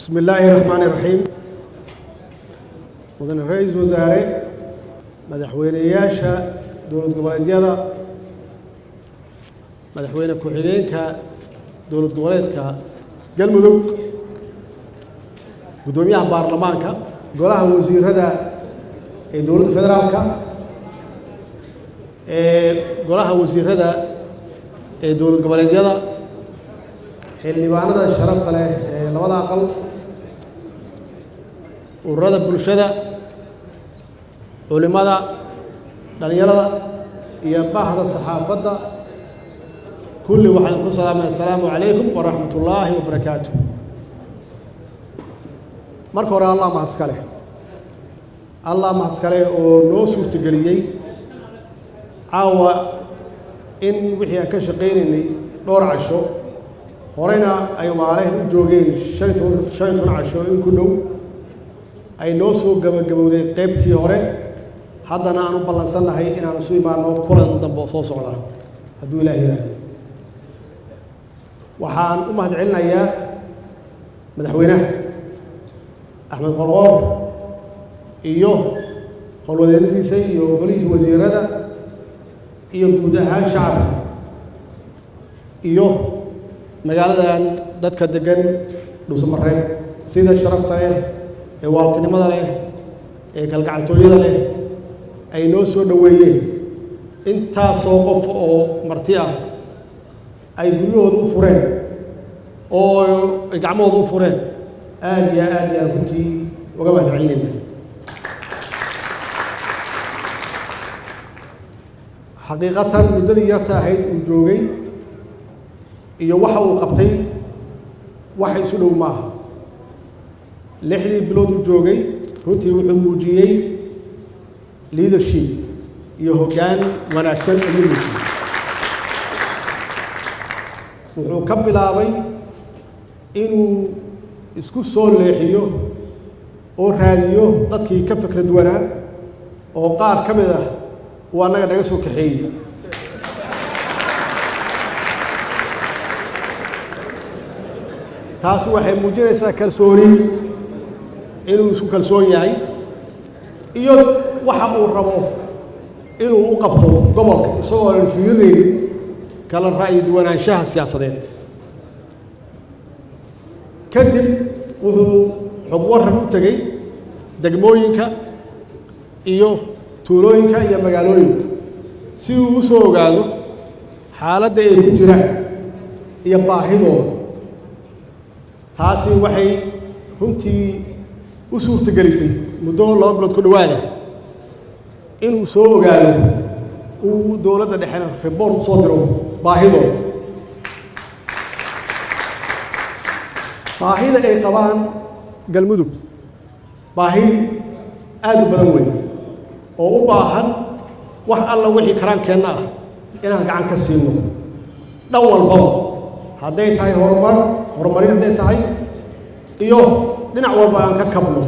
Bismi illaahi raxmaani raxiim. Mudane ra-iisul wasaare, madaxweyneyaasha dowlad goboleedyada, madaxweyne ku-xigeenka dowlad goboleedka Galmudug, guddoomiyaha baarlamaanka, golaha wasiirada ee dowladda federaalka, ee golaha wasiirada ee dowlad goboleedyada, xildhibaanada sharafta leh ee labada aqal, ururada bulshada, culimada, dhalinyarada iyo bahda saxaafadda, kulli waxaan ku salaamay: assalaamu calaykum waraxmat ullaahi wabarakaatu. Marka hore, Allah mahad iska leh, Allah mahad iska leh oo noo suurtageliyey caawa in wixii aan ka shaqaynaynay dhowr casho horeyna ay waalehen u joogeen 15 casho in ku dhow ay noo soo gabagabowday qaybtii hore. Haddana aan u ballansannahay inaan isu imaano kulan dambe oo soo socda, hadduu Ilaah yidhaahdo. Waxaan u mahad celinayaa madaxweynaha Axmed Qorqoor iyo howlwadeennadiisa iyo golihiisa wasiirada iyo guud ahaan shacabka iyo magaaladan dadka degan Dhuusamareeb, sida sharafta leh ee waaltinimada leh ee kalgacaltooyada leh ay noo soo dhoweeyeen. Intaasoo qof oo marti ah ay guryahooda u fureen oo ay gacmahooda u fureen, aad iyo aad iyo aad runtii uga mahad celinayna. Xaqiiqatan, muddadii yarta ahayd uu joogay iyo waxa uu qabtay waxa isu dhow maaha. 6dii bilood uu joogay, runtii wuxuu muujiyey leadership iyo hoggaan wanaagsan ayuu muujiyey. Wuxuu ka bilaabay inuu isku soo leexiyo oo raadiyo dadkii ka fikrad duwanaa, oo qaar ka mid ah uu annaga naga soo kaxeeyey. Taasi waxay muujinaysaa kalsooni inuu isku kalsoon yahay iyo waxa uu rabo inuu u qabto gobolka, isagoo aan fiirinaynin kala ra'yi duwanaanshaha siyaasadeed. Kadib wuxuu xog waran u tegey degmooyinka iyo tuulooyinka iyo magaalooyinka si uu u soo ogaado xaaladda ay ku jiraan iyo baahidooda. Taasi waxay runtii u suurtogelisay muddo 2 bilood ku dhowaada inuu soo ogaado, uu dowladda dhexena report u soo diro baahidooda, baahida ay qabaan Galmudug. Baahi aada u badan wey oo u baahan wax alla wixii karaankeenna ah inaan gacan ka siino, dhan walbaba hadday tahay horumar, horumarin hadday tahay iyo dhinac walba aan ka kabno.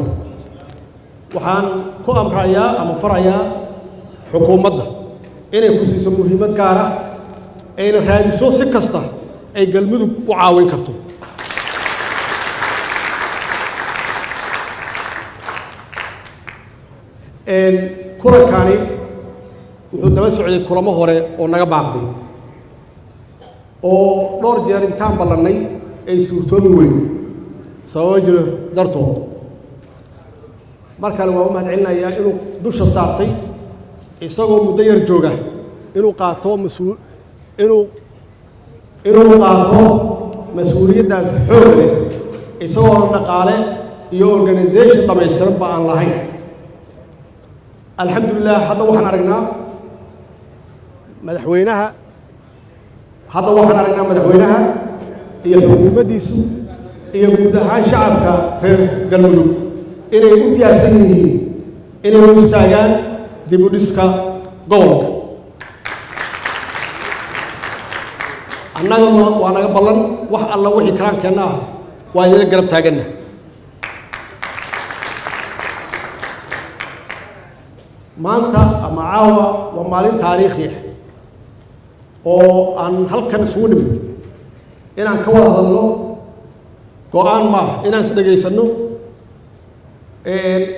Waxaan ku amrayaa ama farayaa xukuumadda inay ku siiso muhiimad gaar ah, ayna raadiso si kasta ay Galmudug u caawin karto. Kulankani wuxuu daba socday kulamo hore oo naga baaqday, oo dhowr jeer intaan ballannay ay suurtoobi weyday sababo jiro dartood. Mar kale waa u mahad celinayaa inuu dusha saartay, isagoo muddo yar jooga, inuu qaato mas-uul inuu qaato mas-uuliyaddaas xoog leh, isagoo dhaqaale iyo organisation dhammaystiran ba aan lahayn. Alxamdulilah, hadda waxaan aragnaa madaxweynaha, hadda waxaan aragnaa madaxweynaha iyo xukuumaddiisu iyo guud ahaan shacabka reer Galmudug inay u diyaarsan yihiin inay u istaagaan dib u dhiska gobolka. Annaguna waa naga ballan, wax alla wixii karaankeenna ah waa idina garab taaganna. Maanta ama caawa waa maalin taariikhi ah oo aan halkan isugu nimid inaan ka wada hadalno. Go-aan maaha inaan is dhegaysanno,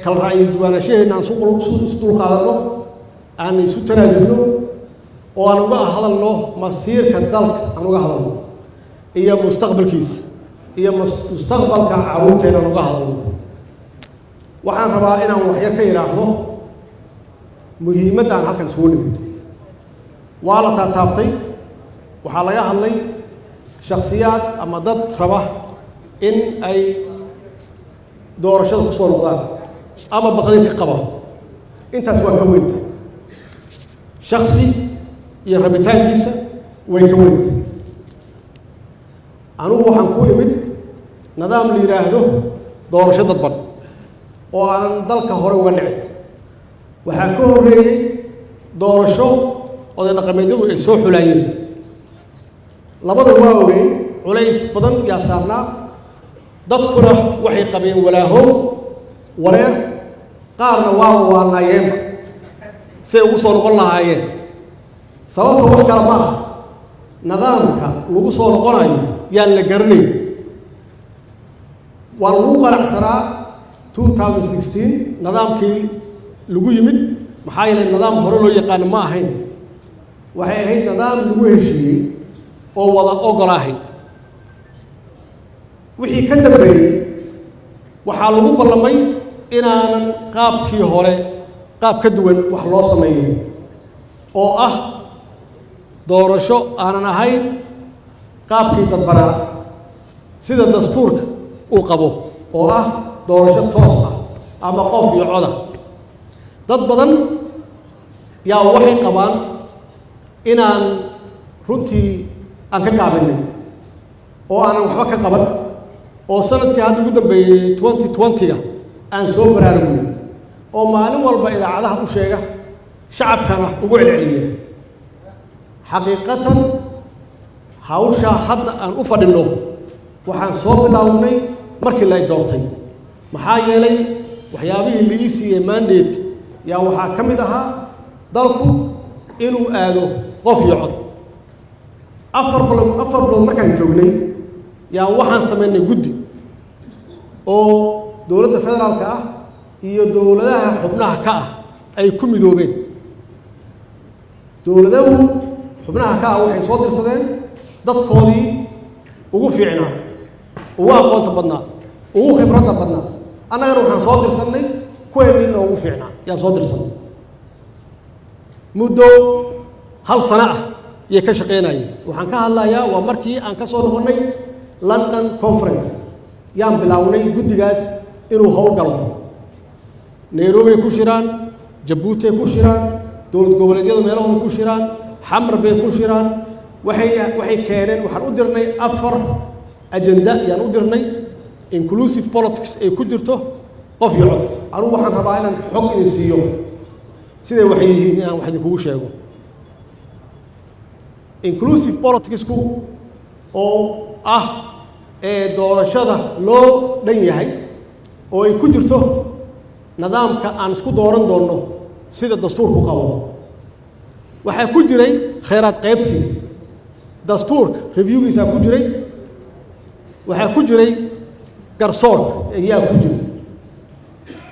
kala ra'yi duwanaanshaheena aan isu dulqaadanno, aan isu tanaasulno oo aan uga hadalno masiirka dalka, aan uga hadalno iyo mustaqbalkiisa iyo mustaqbalka carruurteena aan uga hadalno. Waxaan rabaa inaan waxyar ka yidhaahdo muhiimadda aan halkan isugu nimid. Waa la taataabtay, waxaa laga hadlay shaksiyaad ama dad raba in ay doorashada ku soo noqdaan ama baqdin ka qaba. Intaas waa ka weynta, shaksi iyo rabitaankiisa way ka weynta. Anugu waxaan ku imid nidaam la yidhaahdo doorasho dadban oo aanan dalka hore uga dhicin. Waxaa ka horreeyey doorasho oday dhaqameedyadu ay soo xulaayeen. Labada waa ogeyn, culays badan yaa saarnaa, dadkuna waxay qabeen walaaho, wareer, qaarna waaba waanaayeenba say ugu soo noqon lahaayeen. Sababta wax kale ma ah, nidaamka lagu soo noqonayo yaan la garanayn. Waa lagu qanacsanaa 2016 nidaamkii lagu yimid, maxaa yeelay nidaam hore loo yaqaano ma ahayn. Waxay ahayd nidaam lagu heshiiyey oo wada ogol ahayd. Wixii ka dambeeyey waxaa lagu ballamay inaanan qaabkii hore qaab ka duwan wax loo sameeyo, oo ah doorasho aanan ahayn qaabkii dadbanaa sida dastuurka uu qabo, oo ah doorasho toos ah ama qof iyo coda. Dad badan yaa waxay qabaan inaan runtii aan ka gaabinin oo aanan waxba ka qaban, oo sanadkii hadda ugu dambeeyey 2020-ga aan soo baraarugnay, oo maalin walba idaacadaha u sheega, shacabkana ugu celceliya. Xaqiiqatan, hawshaa hadda aan u fadhinno waxaan soo bilownay markii la doortay, maxaa yeelay waxyaabihii la ii siiyey mandate-ka yaa waxaa ka mid ahaa dalku inuu aado qof iyo cod. 4 bilood, 4 bilood markaan joognay yaa waxaan samaynay guddi oo dowladda federaalka ah iyo dowladaha xubnaha ka ah ay ku midoobeen. Dowladahu xubnaha ka ah waxay soo dirsadeen dadkoodii ugu fiicnaa, ugu aqoonta badnaa, ugu khibradda badnaa. Annagana waxaan soo dirsannay kuweennina ugu fiicnaa yaan soo dirsannay. Muddo hal sano ah yay ka shaqaynayeen. Waxaan ka hadlayaa waa markii aan ka soo noqonnay London Conference yaan bilownay guddigaas inuu howl galo. Nairobi ay ku shiraan, Jabuuti ay ku shiraan, dowlad goboleedyada meelahooda ku shiraan, Xamar bay ku shiraan. Waxay keeneen, waxaan u dirnay afar agenda yaan u dirnay, inclusive politics ay ku jirto qof iyo cod. Anugu waxaan rabaa inaan xog idin siiyo siday waxay yihiin, inaan wax idinkugu sheego. Inclusive politics-ku oo ah ee doorashada loo dhan yahay, oo ay ku jirto nidaamka aan isku dooran doonno sida dastuurku qabo, waxaa ku jiray khayraad qaybsi, dastuurka review-giisaa ku jiray, waxaa ku jiray garsoorka ayaa ku jiray.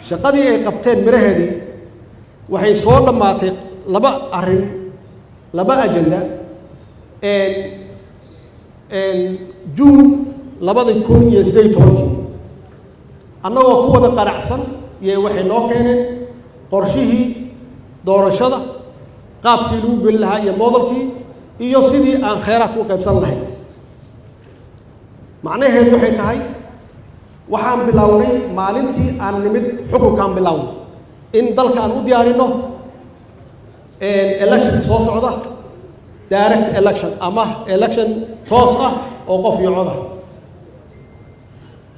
Shaqadii ay qabteen miraheedii waxay soo dhammaatay laba arrin, laba agenda, Juun 2018-kii. Annagoo ku wada qanacsan iyo waxay noo keeneen qorshihii doorashada, qaabkii lagu geli lahaa iyo model-kii iyo sidii aan khayraadka u qaybsan lahayn. Macnaheedu waxay tahay, waxaan bilownay maalintii aan nimid xukunkaan bilownay in dalka aan u diyaarinno election-ka soo socda, direct election ama election toos ah oo qof iyo cod ah.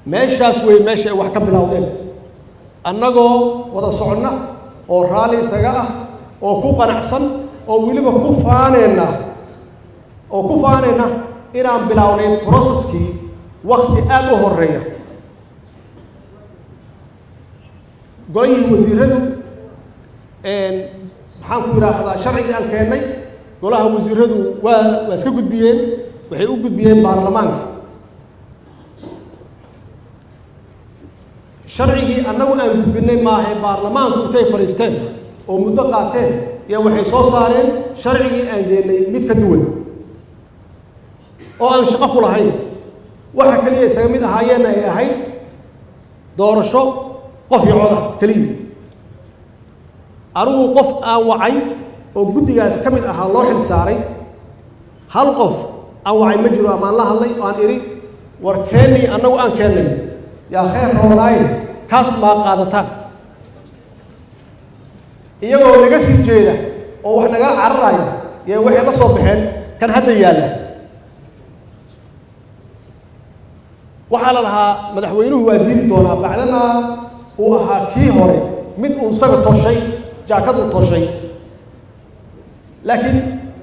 Meeshaas wey meesha ay wax ka bilowdeen, annagoo wada soconna oo raalli isaga ah oo ku qanacsan oo weliba ku faaneyna, oo ku faanayna inaan bilownay process-kii wakti aada u horeeya. Golihii wasiiradu, maxaan ku idhaahdaa, sharcigii aan keennay golaha wasiiradu waa iska gudbiyeen, waxay u gudbiyeen baarlamaanka. Sharcigii annagu aan gudbinay maahe, baarlamaanku intay fadhiisteen oo muddo qaateen yaa waxay soo saareen sharcigii aan geennay mid ka duwan oo aan shaqo ku lahayn. Waxa keliya isaga mid ahaayeenna ay ahayd doorasho qof iyo cod ah keliya. Anigu qof aan wacay oo guddigaas ka mid ahaa loo xil saaray, hal qof aan wacay ma jiro ama aan la hadlay oo aan idhi, "War keennii annagu aan keennay yaa khayr roonaaye, kaas maa qaadataan?" Iyagoo naga sii jeeda oo wax naga cararaya yee waxay la soo baxeen kan hadda yaalla. Waxaa la lahaa madaxweynuhu waa diidi doonaa, bacdamaa uu ahaa kii hore mid uu isaga toshay, jaakad uu toshay. Laakiin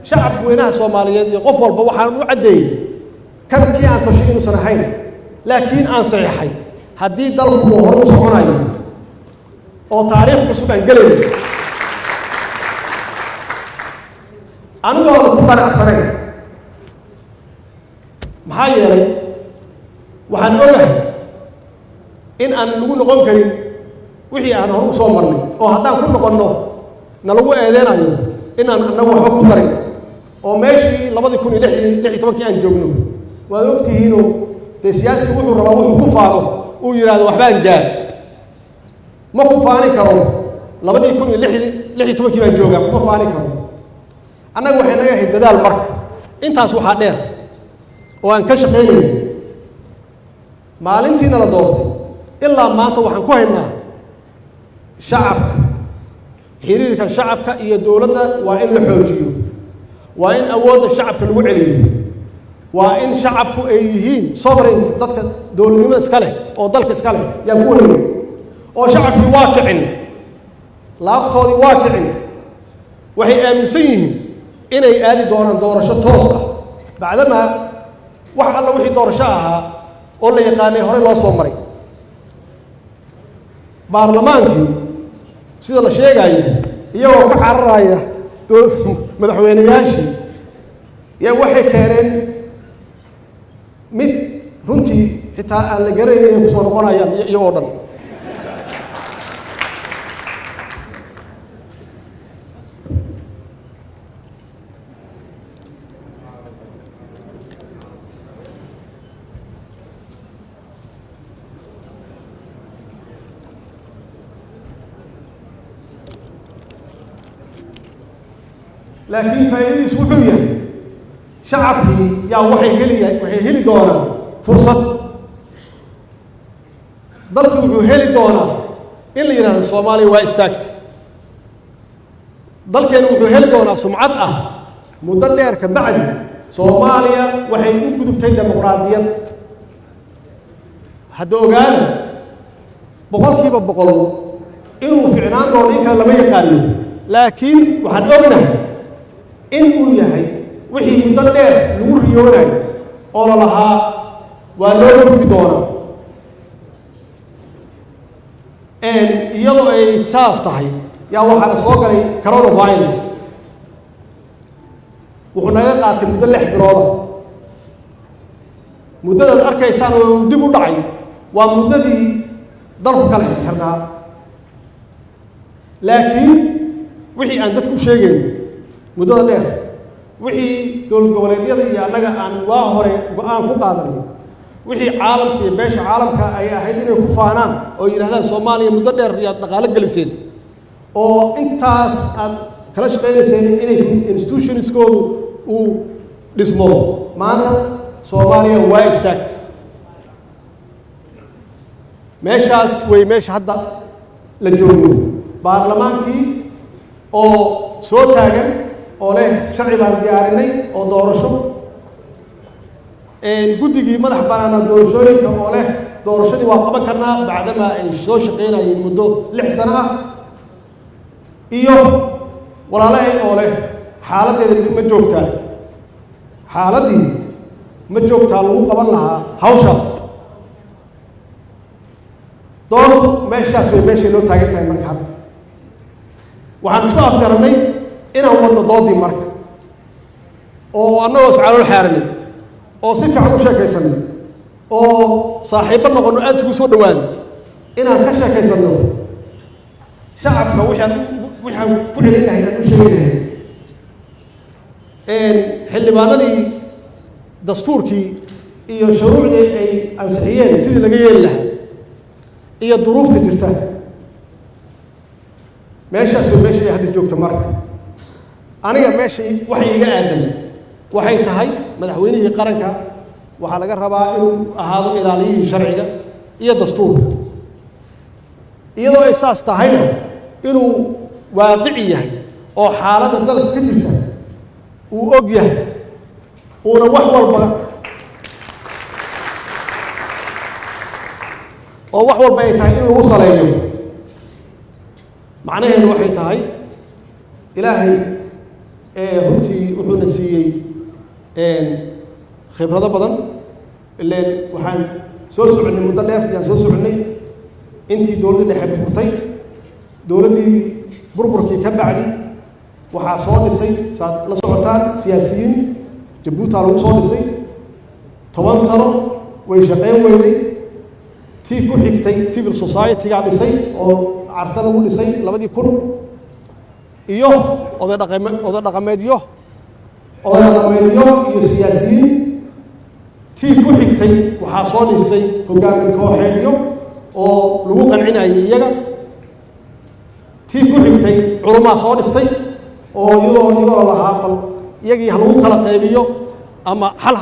shacab weynaha Soomaaliyeed iyo qof walba waxaan u caddeeyey kan kii aan toshay inuusan ahayn, laakiin aan saxiixay haddii dalku uu hore u soconayo oo taariikh cusub aan gelayno. Anigoo ku qanacsanayn, maxaa yeelay waxaan ogahay in aan lagu noqon karin wixii aan hore u soo marnay, oo haddaan ku noqonno na lagu eedeynayo inaan annagu waxba ku darin oo meeshii 2016-kii aan joogno. Waad ogtihiinoo dee siyaasigu wuxuu rabaa wuxuu ku faano, uu yidhahdo waxbaan gaar. Ma ku faani karo 2016-kii baan joogaa, kuma faani karo. Annaga waxay naga ahayd dadaal. Marka intaas waxaa dheer oo aan ka shaqaynayno maalintiina la doortay ilaa maanta, waxaan ku haynaa shacabka, xiriirka shacabka iyo dowladda waa in la xoojiyo, waa in awoodda shacabka lagu celiyo, waa in shacabku ay yihiin sovereign, dadka dowladnimada iska leh oo dalka iska leh yaan ku wareegay. Oo shacabkii waa kicin, laabtoodii waa kicin. Waxay aaminsan yihiin inay aadi doonaan doorasho toos ah, bacdamaa wax alla wixii doorasho ahaa oo la yaqaanay horey loo soo maray. Baarlamaankii, sida la sheegaayo, iyagoo ka cararaya madaxweyneyaashii yaa waxay keeneen mid runtii xitaa aan la garanayn inay kusoo noqonayaan iyagoo dhan. Laakiin faa'iidadiis wuxuu yahay shacabkii yaa waxay heli doonaan fursad. Dalkii wuxuu heli doonaa in la yidhahdo Soomaaliya waa istaagtay. Dalkeenu wuxuu heli doonaa sumcad ah muddo dheer ka bacdi Soomaaliya waxay u gudubtay dimuqraadiyad. Hadda ogaada, 100% inuu ficnaan doono in kale lama yaqaano, laakiin waxaan ognahay in uu yahay wixii muddo dheer lagu riyoonayo oo la lahaa waa loo gudbi doonaa. Iyadoo ay saas tahay yaa waxaana soo galay coronavirus. Wuxuu naga qaatay muddo 6 bilooda. Muddadaad arkaysaan oo dib u dhacay waa muddadii dalku kala xirxirnaa. Laakiin wixii aan dadku u sheegayno muddada dheer, wixii dowlad goboleedyada iyo annaga aan waa hore go-aan ku qaadanay, wixii caalamka iyo beesha caalamka ay ahayd inay ku faanaan oo yidhahdaan Soomaaliya muddo dheer yaad dhaqaalo geliseen oo intaas aad kala shaqaynayseen inay institutionskoodu uu dhismo, maanta Soomaaliya waa istaagtay. Meeshaas way meesha hadda la joogo, baarlamaankii oo soo taagan oo leh sharci baan diyaarinay oo doorasho, guddigii madax banaana doorashooyinka oo leh doorashadii waa qaban karnaa, bacdamaa ay soo shaqaynayeen muddo 6 sano ah, iyo walaalahay oo leh xaaladdeeda ma joogtaa, xaaladdii ma joogtaa lagu qaban lahaa hawshaas. Dood meeshaas way meeshay loo taagan tahay. Marka hadda waxaan isku afgarannay inaan wadno doodii marka, oo annagoo iscalool xaaranay oo si fiican u sheekaysanay oo saaxiibbo noqono, aada isugu soo dhawaaday. Inaan ka sheekaysanno shacabka waxaan ku celin lahay, aan u sheegi lahay xildhibaanadii dastuurkii iyo shuruucdii ay ansixiyeen sidii laga yeeli lahaa iyo duruufta jirta. Meeshaas waa meeshay hadda joogta. Marka aniga meesha waxa iiga aadan waxay tahay, madaxweynihii qaranka waxaa laga rabaa inuu ahaado ilaaliyihii sharciga iyo dastuurka. Iyadoo ay saas tahayna, inuu waaqici yahay oo xaaladda dalka ka jirta uu og yahay, uuna wax walba oo wax walba ay tahay in lagu saleeyo. Macnaheedu waxay tahay, Ilaahay runtii wuxuuna siiyey khibrado badan. Ileen waxaan soo soconnay muddo dheer, yaan soo soconnay intii dowladdii dhexe burburtay. Dowladdii burburkii ka bacdi waxaa soo dhisay, saad la socotaan, siyaasiyiin. Jabuutaa lagu soo dhisay. 10 sano way shaqayn weyday. Tii ku xigtay civil society-gaa dhisay oo Carta lagu dhisay 2000, iyo oday dhaqameedyo iyo siyaasiyiin. Tii ku xigtay waxaa soo dhisay hogaamin kooxeedyo oo lagu qancinayay iyaga. Tii ku xigtay culumaa soo dhistay oo iyadoo lahaa bal iyagii ha lagu kala qaybiyo ama xal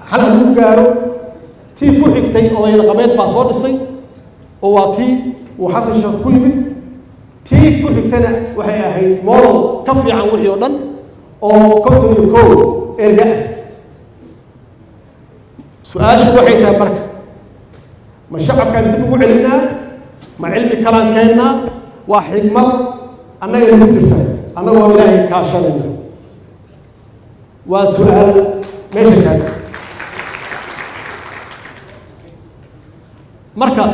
ha lagu gaaro. Tii ku xigtay oday dhaqameed baa soo dhisay oo waa tii uu Xasan Sheekh ku yimid. Tii ku xigtana waxay ahayd model ka fiican wixii oo dhan, oo 51 erga ah. Su-aashu waxay tahay marka, ma shacabkaan dib ugu celinaa, ma cilmi kalaan keennaa? Waa xigmad annaga nagu jirta, annagoo Ilaahay kaashanayna. Waa su-aal meesha taagan. Marka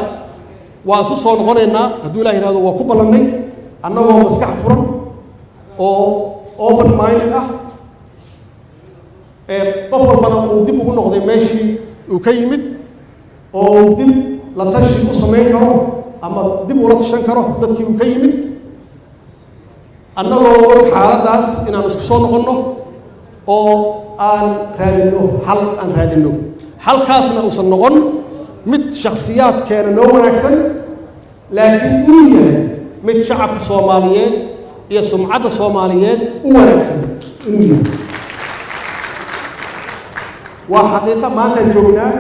waa isu soo noqonaynaa hadduu Ilah yihahdo. Waa ku ballannay annagoo maskax furan oo open minded ah, ee qof walbana uu dib ugu noqday meeshii uu ka yimid oo uu dib la tashi u samayn karo ama dib ula tashan karo dadkii uu ka yimid, annagoo og xaaladdaas, inaan isku soo noqonno oo aan raadinno xal, aan raadinno xalkaasna uusan noqon mid shakhsiyaadkeena noo wanaagsan, laakiin uu yahay mid shacabka Soomaaliyeed iyo sumcadda Soomaaliyeed u wanaagsan inuu yahay. Waa xaqiiqo maantaan joognaa,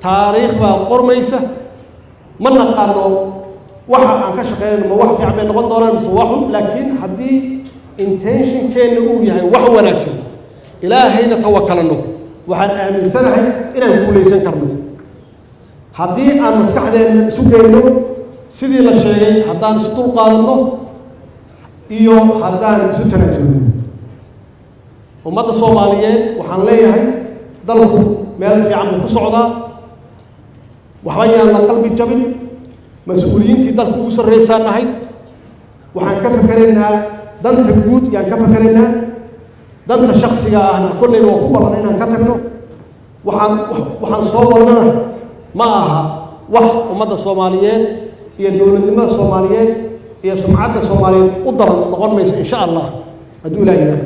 taariikh baa qormaysa. Ma naqaano waxa aan ka shaqeynayno ma wax fiican bay noqon doonaan mise wax xun, laakiin haddii intention-keenna uu yahay wax wanaagsan, Ilaahayna tawakalanno, waxaan aaminsanahay inaan guulaysan karno. Haddii aan maskaxdeenna isu geyno sidii la sheegay, haddaan isu dul qaadanno iyo haddaan isu tanaasulno. Ummadda Soomaaliyeed waxaan leeyahay, dalku meel fiican buu ku socdaa, waxba yaan la qalbi jabin. Mas-uuliyiintii dalka ugu sarreysaan nahay. Waxaan ka fakeraynaa danta guud yaan ka fakeraynaa. Danta shaksiga ahna kolleyba waa ku ballan inaan ka tagno. Waxaan soo wadnana ma aha wax ummadda Soomaaliyeed iyo dowladnimada Soomaaliyeed iyo sumcadda Soomaaliyeed u daran noqon mayso, insha Allah, hadduu Ilaah yidhaahdo.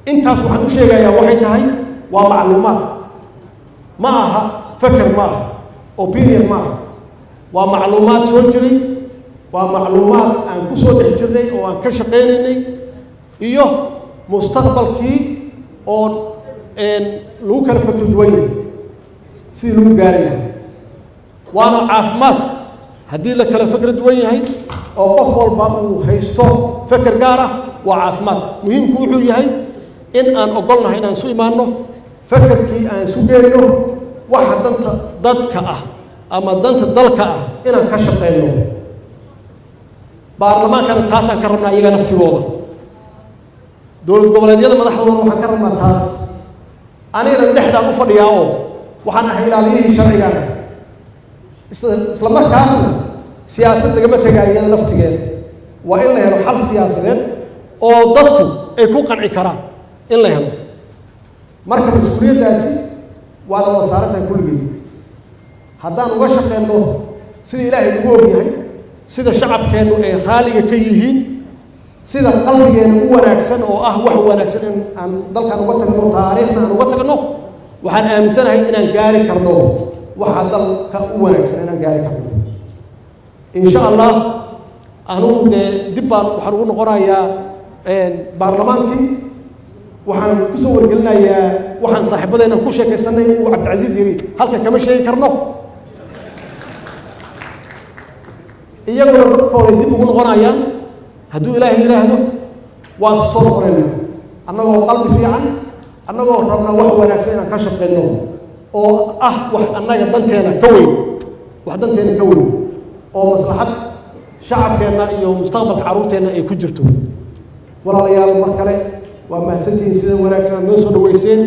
Intaas waxaan u sheegayaa waxay tahay waa macluumaad, ma aha feker, ma aha opinion, ma aha. Waa macluumaad soo jiray, waa macluumaad aan ku soo dhex jirnay oo aan ka shaqaynaynay, iyo mustaqbalkii oo lagu kala fakri duwan yahay sidii lagu gaari lahaa. Waana caafimaad haddii la kala fakri duwan yahay oo qof walba uu haysto feker gaar ah, waa caafimaad. Muhiimku wuxuu yahay in aan ogolnahay inaan isu imaanno, fekerkii aan isu geyno, waxa danta dadka ah ama danta dalka ah inaan ka shaqeyno. Baarlamaankana taasaan ka rabnaa iyaga naftigooda. Dowlad goboleedyada madaxdooda waxaan ka rabnaa taas. Anigana dhexdaan u fadhiyaa oo waxaan ahay ilaaliyihii sharcigana. Isla markaasna siyaasad lagama tegaayo iyada naftigeeda. Waa in la helo xal siyaasadeed oo dadku ay ku qanci karaan in la helo. Marka mas-uuliyaddaasi waana wada saarantahay kulligeen. Haddaan uga shaqeyno sida Ilaahay ugu ogyahay, sida shacabkeennu ay raaliga ka yihiin, sida qalbigeena u wanaagsan oo ah wax wanaagsan in aan dalkan uga tagno, taariikhna aan uga tagno, waxaan aaminsanahay inaan gaari karno waxa dalka u wanaagsan inaan gaari karno, insha Allah. Anugu dee dib baan waxaan ugu noqonayaa baarlamaankii. Waxaan kusoo wargelinayaa waxaan saaxiibadeenan ku sheekaysanay uu Cabdicasiis yidhi halka kama sheegi karno. Iyaguna dadkooday dib ugu noqonayaan hadduu Ilaahay yidhaahdo. Waan soo noqonayna annagoo qalbi fiican, annagoo rabna wax wanaagsan inaan ka shaqeyno oo ah wax annaga danteena ka weyn, wax danteena ka weyn oo maslaxad shacabkeenna iyo mustaqbalka carruurteenna ay ku jirto. Walaalayaal, mar kale waa mahadsantihiin sida wanaagsan aad noo soo dhaweyseen,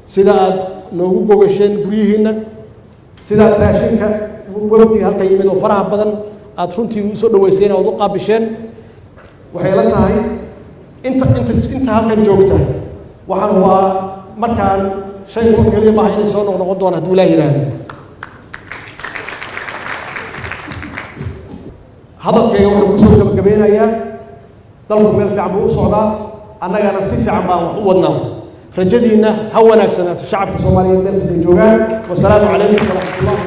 sida aad noogu gogasheen guryihiinna, sidaad raashinka wafdiga halkan yimid oo faraha badan aad runtii u soo dhaweyseen ood u qaabisheen. Waxay la tahay inta halkan joogta waxaan hubaa markaan 15 keliya maaha inay soo noqnoqon doona hadduu Ilaah yidhaahdo. Hadalkayga waxaan kusoo gabagabeynayaa, dalku meel fiican buu u socdaa, annagana si fiican baan wax u wadnaa. Rajadiinna ha wanaagsanaato, shacabka Soomaaliyeed meel kastay joogaan. Wasalaamu calaykum waraxmat ullah.